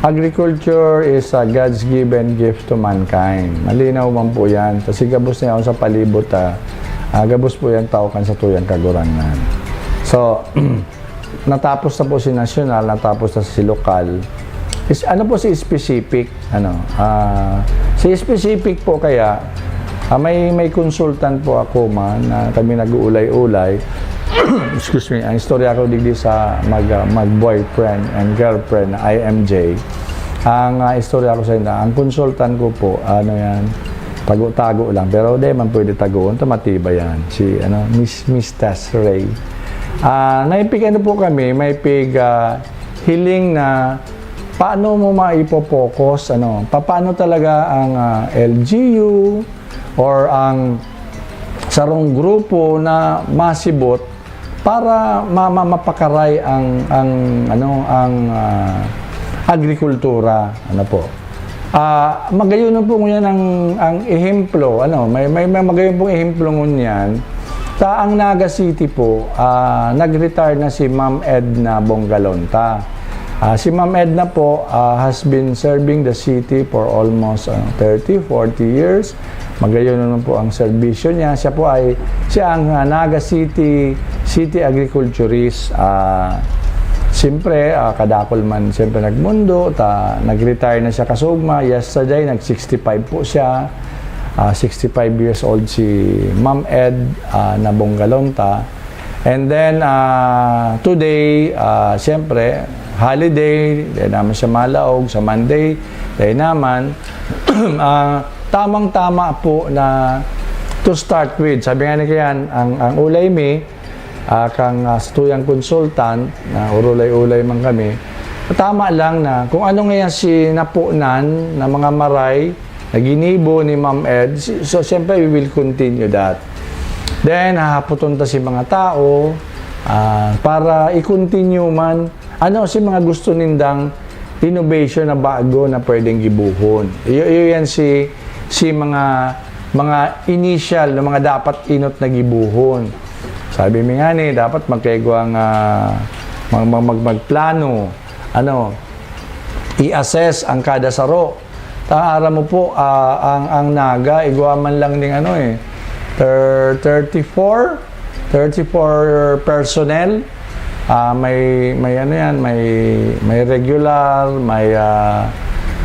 agriculture is a God's given gift to mankind. Malinaw man po yan. Kasi gabos na yan sa palibot, ah, ah, gabos po yan tao kan satuyang Kagurangnan. So, natapos na po si nasyonal, natapos na si lokal. Is, ano po si specific? Ano, ah, si specific po kaya, ah, may, may consultant po ako man na kami nag-uulay-ulay. Excuse me, ang istorya ko digdi sa mag, ah, mag-boyfriend and girlfriend na I M J. Ang, ah, istorya ko sa inyo, ang consultant ko po, ano yan, tago-tago lang. Pero di man pwede tagoon, to matibay yan. Si, ano, Miss, Miss Tess Ray. Ah, may pig ano po kami, may pig, ah, hiling na paano mo maipo-focus, ano, papaano talaga ang, ah, L G U or ang sarong grupo na masibot para ma-, ma-, mapakaray ang, ang, ano, ang, ah, agrikultura, ano po. Ah, magayon po ngunyan ang, ang ehemplo, ano, may, may, may magayon pong ehemplo ngunyan. Ta ang Naga City po, ah, nag-retire na si Ma'am Edna Bongalonta. Ah, si Ma'am Edna po, ah, has been serving the city for almost, ah, thirty, forty years. Magayon naman po ang serbisyo niya. Siya po ay, siya ang, ah, Naga City, city agriculturist. Ah, siyempre, ah, kadakul man siyempre nagmundo, ta, nag-retire na siya kasugma. Yesterday, nag-sixty-five po siya. Ah, sixty-five years old si Ma'am Ed, ah, na Bongalonta. And then, ah, today, ah, siyempre, holiday, dahil naman siya malaog sa Monday, dahil naman, ah, tamang-tama po na to start with. Sabi nga ni Kian, ang, ang ulay mi, ah, kang, ah, satuyang consultant, na urulay-ulay man kami, tama lang na kung ano nga si napunan na mga maray na ginibo ni Ma'am Ed, si, so siyempre we will continue that. Then, hahapoton ta si mga tao, ah, para i-continue man, ano si mga gusto nindang innovation na bago na pwedeng gibuhon. Iyo, iyo yan si, si mga, mga initial na mga dapat inot na gibuhon. Sabi mi nga ni, dapat magkaigwa nga mag, mag, mag, magplano, ano, i-assess ang kada saro. Ta, aram mo po, ah, ang, ang Naga, igwa man lang ning ano eh, thir-, thirty-four, thirty-four personnel. Ah, may, may ano yan, may, may regular, may, ah,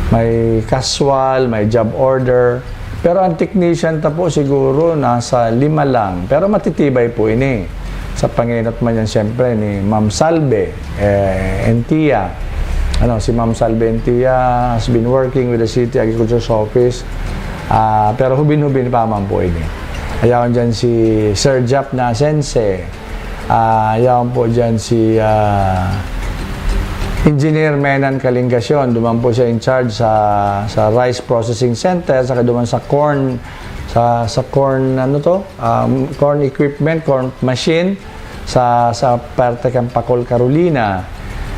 may casual, may job order. Pero ang technician ta po siguro nasa lima lang. Pero matitibay po ini. Sa pangenot man yan, siyempre, ni Ma'am Salve, eh, Entia. Ano, si Ma'am Salve Entia has been working with the City Agriculture's Office. Ah, pero hubin-hubin pa man po ini. Ayaw dyan si Sir Jap na Sense. Ah, yaon po dyan si, ah, Engineer Menan Kalingasyon. Duman po siya in charge sa, sa rice processing center, saka duman sa corn, sa, sa corn, ano to? Um, corn equipment, corn machine, sa, sa parte kan Pacol, Carolina.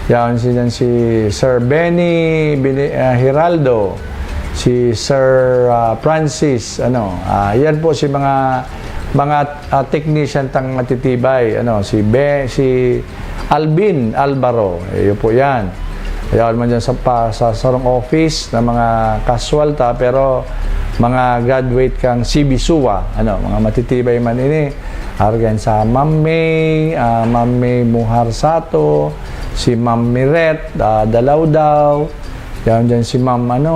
Yaon si, dyan si Sir Benny Bini-, ah, Hiraldo, si Sir, ah, Francis, ano, ah, yan po si mga, mga, ah, technician tang matitibay, ano, si Be-, si Alvin Alvaro, iyo po yan. Yaon man dyan sa, pa, sa sarong office na mga casual ta, pero mga graduate kang C B SUA, ano, mga matitibay man ini. Argan sa Ma'am May, ah, Ma'am May Muhar Sato, si Ma'am Miret, ah, Dalawdaw, yaon dyan si Ma'am, ano,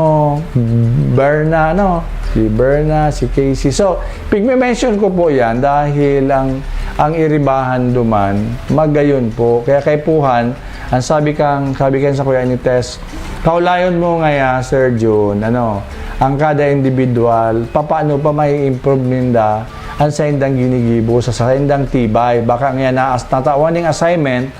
Berna, ano, si Berna, si Casey. So, pigme-mention ko po yan dahil ang, ang iribahan duman, magayon po. Kaya kaipuhan, ang sabi kang, sabi kan sa Kuya ni Tess, kaulayon mo ngaya, Sir Jun, ano, ang kada individual, papaano pa mai-improve ninda ang saindang ginigibo sa saindang tibay. Baka ngaya na as-, natawan ning assignment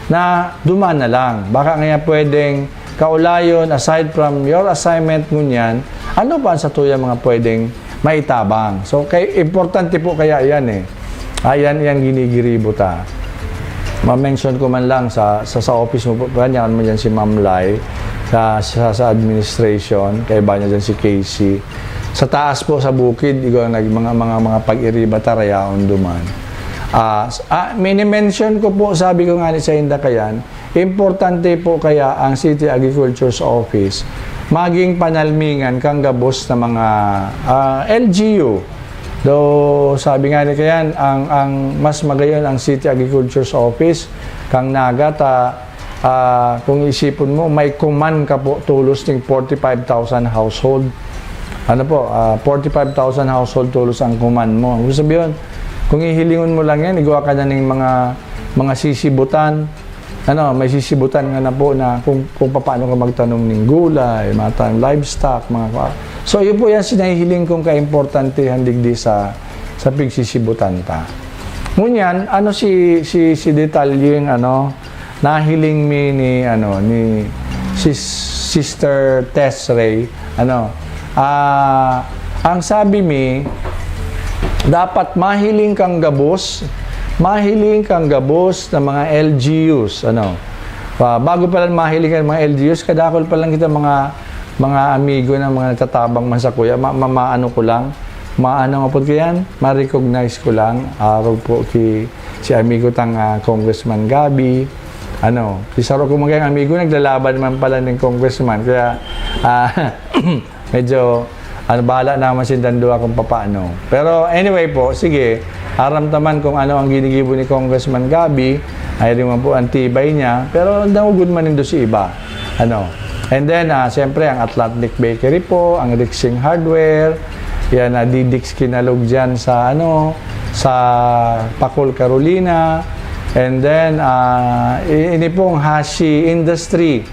na duman na lang. Baka ngaya pwedeng kaulayon, aside from your assignment ngunyan, ano pa ang satuyang mga pwedeng maitabang? So, kay, importante po kaya yan eh. Ayan, yan ginigiribo ta. Ma-mention ko man lang sa, sa, sa office mo po, pa niya, ano mo dyan si Ma'am Lai, sa, sa, sa administration, kaiba niya dyan si Casey. Sa taas po, sa bukid, igwa nag-, mga, mga, mga pag-iriba tarayaon duman. Ah, s-, ah, mini-mention ko po, sabi ko nga ni sa Inda Kayan, importante po kaya ang City Agriculture's Office maging panalmingan kan gabos na mga, ah, L G U. Though, sabi nga ni Kayan, ang, ang mas magayon ang City Agriculture's Office, kang Naga ta, ah, kung isipon mo, may kuman ka po tulos ning forty-five thousand household. Ano po, ah, forty-five thousand household tulos ang kuman mo. Ibig sabihin, kung hihilingon mo lang yan, igwa ka na ning mga, mga sisibutan. Ano, may sisibutan ka na po na kung, kung paano ka magtanom ng gulay, mga tanom, livestock, mga kwa-, so, yun po yan, sinahihiling kong kaimportantehan digdi sa, sa pigsisibutan ta. Ngunyan, ano si, si, si detalyeng, ano, nahiling mi ni, ano, ni Sis-, Sister Tess Ray, ano, ah, ang sabi mi, dapat mahiling kang gabos, mahiling kang gabos na mga L G Us, ano. Pa-, bago pa lang mahiling ang mga L G Us, kadakul pa lang kita mga, mga amigo na mga nagtatabang man sa kuya, ma-, ma-, maano ko lang, maano nga po ko yan, ma-recognize ko lang, arog po ki, si amigo tang, ah, Congressman Gabby, ano, si saro ko mga amigo, naglalaban man pala ng congressman, kaya, ah, medyo, ano, bahala naman si Dandua kung papaano. Pero anyway po, sige, aram ta man kung ano ang ginigibo ni Congressman Gabby, ay rin man po ang tibay niya, pero dangogod man nindo si iba. Ano, and then, ah, siyempre, ang Atlantic Bakery po, ang Rixing Hardware, yan, ah, Didix Kinalog dyan sa, ano, sa Pacol, Carolina. And then, ah, i-, ini pong Hashi Industry,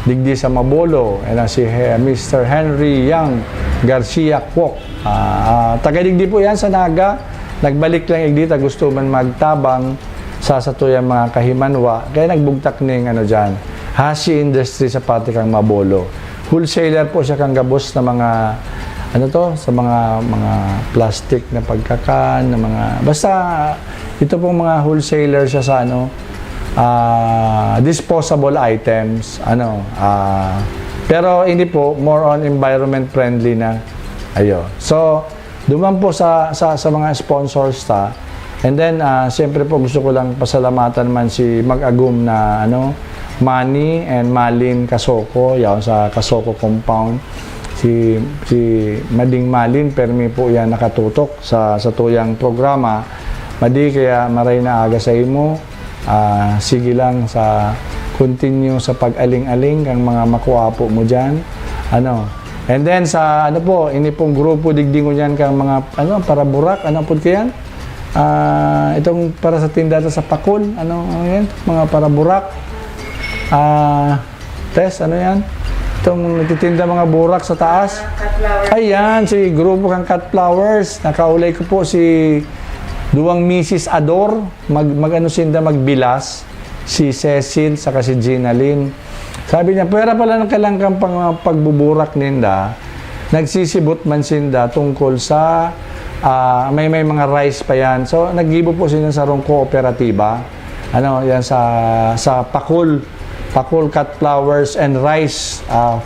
digdi sa Mabolo, and, ah, si He-, Mister Henry Yang Garcia Kwok. Ah, ah, taga digdi po yan sa Naga. Nagbalik lang igdi ta gusto man magtabang sa satuyang mga kahimanwa. Kaya nagbugtak ning, ano, dyan, Hashi Industry sa parte kang Mabolo. Wholesaler po siya kang gabos na mga, ano to, sa mga, mga plastic na pagkakan, na mga, basta, ito pong mga wholesaler siya sa, ano, ah, disposable items, ano, ah, pero hindi po, more on environment friendly na. Ayo. So, duman po sa, sa, sa mga sponsors ta. And then, ah, siyempre po, gusto ko lang pasalamatan man si Mag-agum na, ano, Manny and Malin Kasoko, yaon sa Kasoko Compound. Si, si Mading Malin, permi po yan nakatutok sa, sa tuyang programa. Madi, kaya maray na aga sa imo. Ah, sige lang sa continue sa pag-aling-aling kang mga makuapo mo diyan. Ano? And then sa ano po, ini pong grupo digdi ngunyan kang mga ano, paraburak, ano po kayan? Ah, itong para sa tinda ta sa Pacol, ano, ano yan? Mga paraburak. Ah, Tess, ano yan? Itong nagtitinda mga burak sa taas. Cut Flowers. Ayan, si grupo kang Cut Flowers. Nakaulay ko po si duwang Misis Ador. Mag, mag-ano sinda, magbilas. Si Cecil, saka si Ginaline. Sabi niya, pwera pala ng kailangan pang, pagbuburak ninda. Nagsisibot man sinda tungkol sa, ah, may, may mga rice pa yan. So, naggibo po sila sa sarong kooperatiba. Ano, yan sa, sa Pacol. Pacol Cut Flowers and Rice, ah,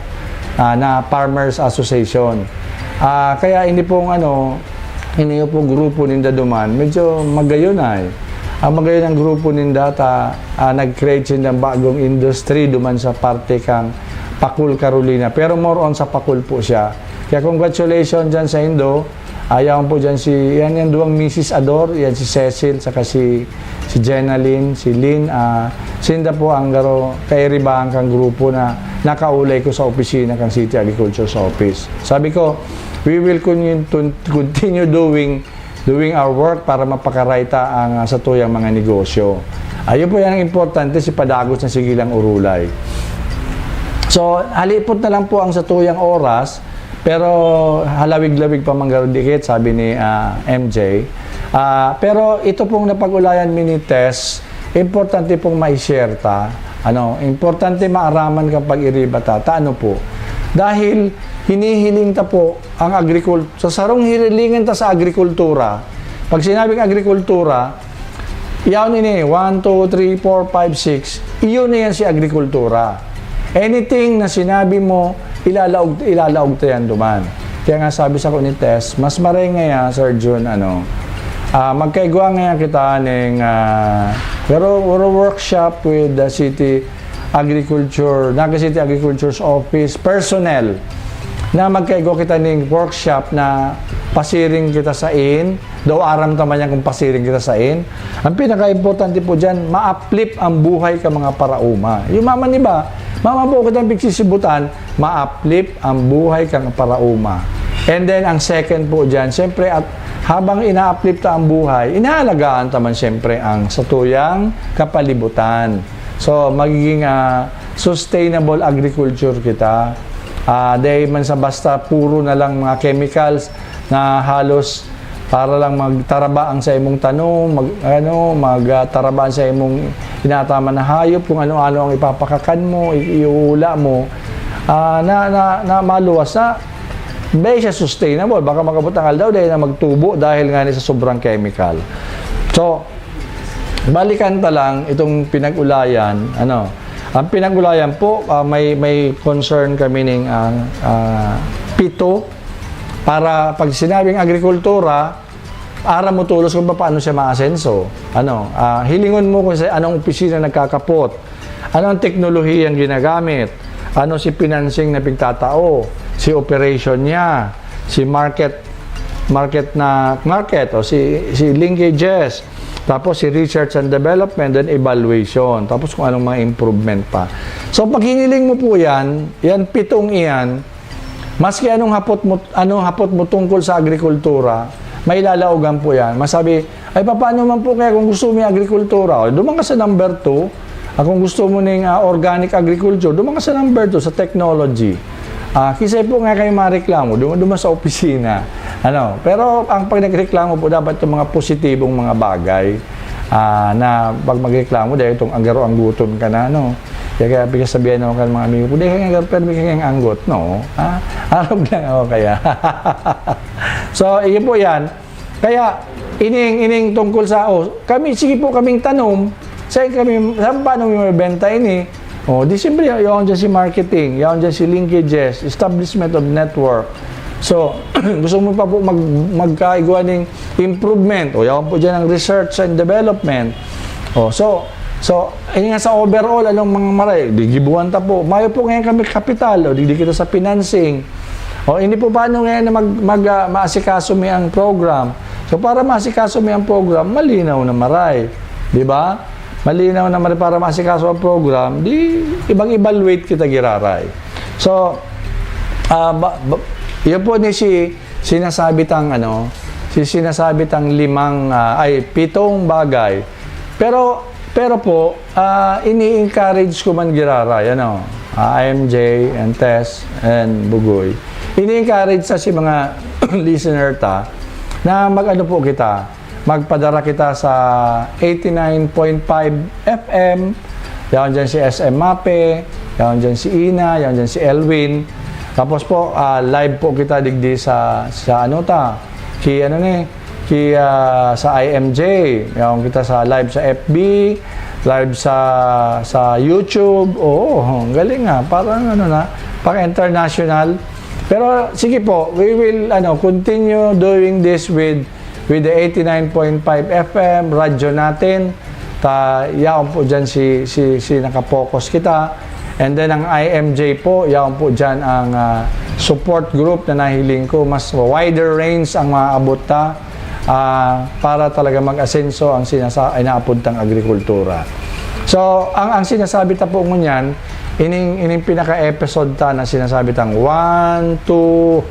ah, na Farmers Association. Ah, kaya ini pong ano, ini pong grupo ninda duman, medyo magayon ay. Ang magayon ang grupo ninda ta, ah, nag-create sindang bagong industry duman sa parte kang Pacol, Carolina. Pero more on sa Pacol po siya. Kaya congratulations dyan sa Indo. Ayaw po dyan si, yan, yan duwang Misis Ador, yan si Cecil, saka si, si Jenalyn, si Lynn. Ah, sinda po ang garo, kairibahan kang grupo na nakaulay ko sa opisina kang City Agriculture's Office. Sabi ko, "We will continue, continue doing, doing our work para mapakaray ta ang, ah, satuyang mga negosyo." Ayun po yan ang importante, si padagos na sige lang urulay. So, halipot na lang po ang satuyang oras. Pero halawig-lawig pa man garo dikit, sabi ni, ah, M J. Ah, pero ito pong napag-ulayan mi ni Tess, importante pong mai-share ta. Ano, importante maaraman kang pag-iriba ta. Ta ano po? Dahil hinihiling ta po ang agrikul-, sa sarong hinihilingan ta sa agrikultura. Pag sinabing agrikultura, Yaon ini, one, two, three, four, five, six. Iyon na yan si agrikultura. Anything na sinabi mo, ilalaog, ilalaog ta yan duman. Kaya nga sabi sa ni Tess, mas maray ngaya, Sir Jun, ano, ah, magkaigwa ngaya kita ning, ah, pero, pero workshop with the city agriculture, Naga City Agriculture's Office personnel na magkaigwa kita ning workshop na pasiring kita sa in, daw aram ta man yan kung pasiring kita sa in. Ang pinaka-importante po dyan, ma-uplift ang buhay ka mga paraoma. Yung mama ni ba, mama po kitang pigsisibutan, ma-uplift ang buhay kang paraoma. And then, ang second po dyan, siyempre, at habang ina-uplift ta ang buhay, inaalagaan ta man siyempre ang satuyang kapalibutan. So, magiging, ah, sustainable agriculture kita. Ah, dahil man sa basta puro na lang mga chemicals na halos para lang magtaraba ang sa imong tanom, mag, ano, magtaraba ang sa imong inataman na hayop, kung ano-ano ang ipapakakan mo, i-, iuula mo, ah, na, na, na maluwas na, dahil siya sustainable. Baka makabot ang aldaw, dahil na magtubo dahil nga ni sa sobrang chemical. So, balikan ta lang itong pinag-ulayan, ano, ang pinag-ulayan po, ah, may, may concern kami ning, ah, ah, pito, para pag sinabing agrikultura, aram mo tolos kung paano siya maasenso. Ano, ah, hilingon mo kung sa anong opisina nagkakapot, ano ang teknolohiyang ginagamit, ano si financing na pigtatao, si operation niya, si market, market na, market, o si, si linkages, tapos si research and development, then evaluation, tapos kung anong mga improvement pa. So, pag hiniling mo po yan, yan pitong iyan, maski anong hapot mo, anong hapot mo tungkol sa agrikultura, may lalaogan po yan. Masabi, "Ay, papaano man po kaya kung gusto mo yung agrikultura?" O, duman ka sa number two. Ah, kung gusto mo ning, ah, organic agriculture, duman ka sa number two, sa technology. Ah, kisay po nga kayo mareklamo, duman, duman sa opisina. Ano, pero ang pag nagreklamo po, dapat itong mga positibong mga bagay, ah, na pag magreklamo, dahil itong agaro-angguton ka na, no? Kaya, kaya pinasabihan ako kan mga amigo ko, "Di kaya agaro, pero di kaya anggot, no?" Ah, arog lang ako kaya. So, iyon po yan. Kaya, ining, ining tungkol sa, oh, kami, sige po kaming tanom, sa kami, sa paano mo mabenta ini? Oh, di siyempre, yaon dyan si marketing, yaon dyan si linkages, establishment of network. So, gusto mo pa po mag-, magkaigwa ning improvement, o yaon po dyan ang research and development. Oh, so, so, ayun nga sa overall, anong mga maray, di gibuhan ta po. Mayo po ngayon kami kapital, o di, di kita sa financing. O, hindi po paano ngayon na mag, mag, ah, maasikaso mi ang program. So, para maasikaso mi ang program, malinaw na maray. Di ba? Malinaw na maray para maasikaso ang program, di ibang evaluate kita giraray. So, ah, ba, ba, yun po ni si sinasabi tang ano, si sinasabi tang limang, ah, ay, pitong bagay. Pero, pero po, ah, ini-encourage ko man giraray, ano, ah, I M J and Tess and Bugoy. Ini-encourage sa si mga listener ta na mag-ano po kita, magpadara kita sa eighty-nine point five F M, yaon dyan si S M Mape, yaon dyan si Ina, yaon dyan si Elwin. Tapos po, ah, live po kita digdi sa, sa ano ta, ki ano ni, ki, ah, sa I M J, yaon kita sa live sa F B, live sa, sa YouTube. Oo, ang galing nga, parang ano na, pang international. Pero sige po, we will, ano, continue doing this with, with the eighty-nine point five F M, radyo natin. Ta, yaon po dyan si, si, si nakapokus kita. And then ang I M J po, yaon po dyan ang, ah, support group na nahiling ko. Mas wider range ang maabot ta, ah, para talaga mag-asenso ang sinasa-, inaapod tang agrikultura. So, ang, ang sinasabi ta po ngunyan, ining, ining pinaka-episode ta na sinasabi tang one, two,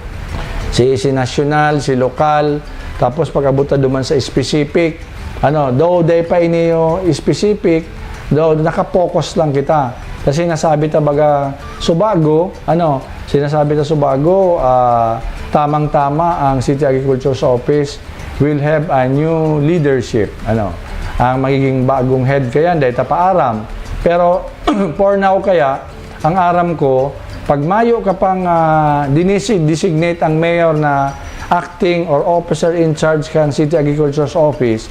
si, si nasyonal, si lokal, tapos pag-abot ta duman sa specific, ano, though di pa ini yung specific, though nakapokus lang kita. Kasi nasabi ta baga subago, ano, sinasabi ta subago, ah, tamang-tama ang City Agriculture's Office will have a new leadership. Ano, ang magiging bagong head kaya, dahil ta paaram. Pero for now kaya, ang aram ko, pag mayo ka pang, ah, dinisi-, designate ang mayor na acting or officer in charge kan City Agriculture's Office,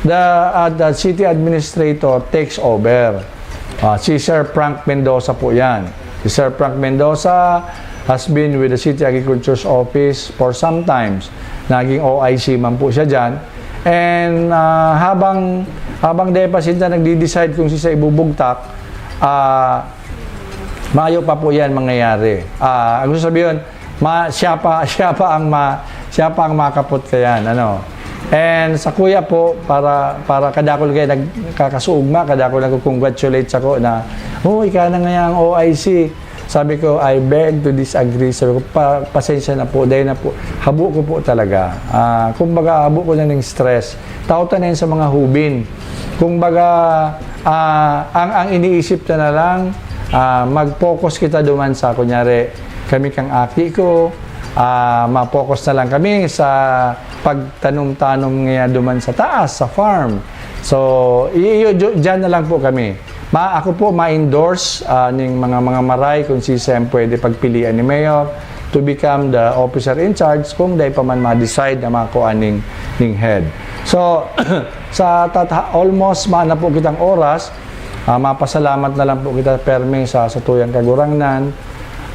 the, uh, the city administrator takes over. Ah, si Sir Frank Mendoza po yan. Si Sir Frank Mendoza has been with the City Agriculture's Office for some times. Naging O I C man po siya dyan. And ah, habang, habang dai pa sinda nagdi-decide kung sisa ibubugtak, ah, mayo pa po yan mangyayari. Ah, ang gusto sabihin, ma, siya pa, siya pa ang ma, siya pa ang makapot kayan, ano. And sa kuya po, para, para kadakol kayo nagkakasuugma, kadakol nagko-congratulate sa ko na, "Oh, ika na ngaya ang O I C." Sabi ko, "I beg to disagree." Sabi ko, "Pa, pasensya na po, dahil na po, habo ko po talaga." Ah, kumbaga, habo ko na ng stress. Tao ta na yun sa mga hubin. Kumbaga, ah, ang, ang iniisip ta na lang, ah, mag-focus kita duman sa, kunyari, kami kang aki ko, ah, ma-focus na lang kami sa pagtanom-tanom nga duman sa taas, sa farm. So, i-, i-, dyan na lang po kami. Ma, ako po ma-endorse, ah, ning mga, mga maray kung si Sem pwede pagpilian ni Mayor to become the officer in charge kung dai pa man ma-decide na makuha ning, ning head. So, sa tata-, almost maana po kitang oras, ah, mapasalamat na lang po kita permi sa, sa tuyang Kagurangnan,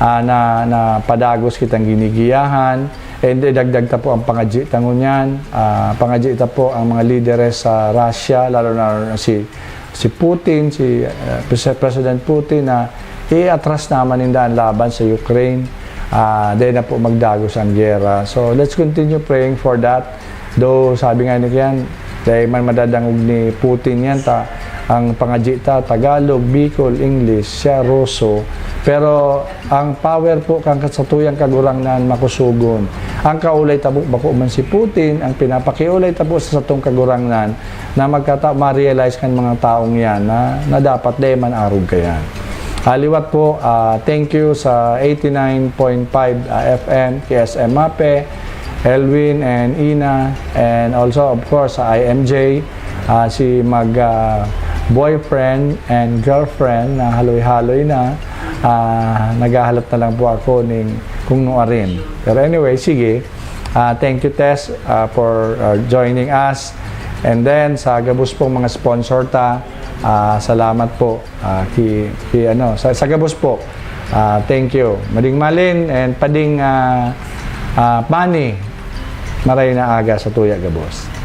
ah, na, na padagos kitang ginigiyahan. And idagdag ta po ang pangadyi ta ngunyan. Ah, pangadyi ta po ang mga lideres sa Russia, lalo na si, si Putin, si, ah, Prese-, President Putin, na i-atras naman ninda ang laban sa Ukraine. Ah, dai na po magdagos ang giyera. So, let's continue praying for that. Though, sabi nga ni Kian, dai man madadangog ni Putin yan, ta, ang pangadyi ta, Tagalog, Bicol, English, siya, Ruso. Pero ang power po kan satuyang Kagurangnan makusugon. Ang kaulay ta po, bako man si Putin, ang pinapakiulay ta po sa satong Kagurangnan na magkata-, ma-realize kan mga taong yan na, na dapat dai man arog kayan. Ah, liwat po, ah, thank you sa eighty-nine point five, ah, F M, K S M Mape, Elwin and Ina, and also, of course, sa I M J, ah, si mag, ah, boyfriend and girlfriend na haloy-haloy na, ah, naghahalat na lang po ako ning kung nuarin. Pero anyway, sige. Ah, thank you, Tess, ah, for, ah, joining us. And then, sa gabos pong mga sponsor ta, ah, salamat po. Ah, ki, ki, ano, sa, sa gabos po. Ah, thank you. Mading Malin and Pading, ah, ah, Pani, maray na aga sa tuya gabos.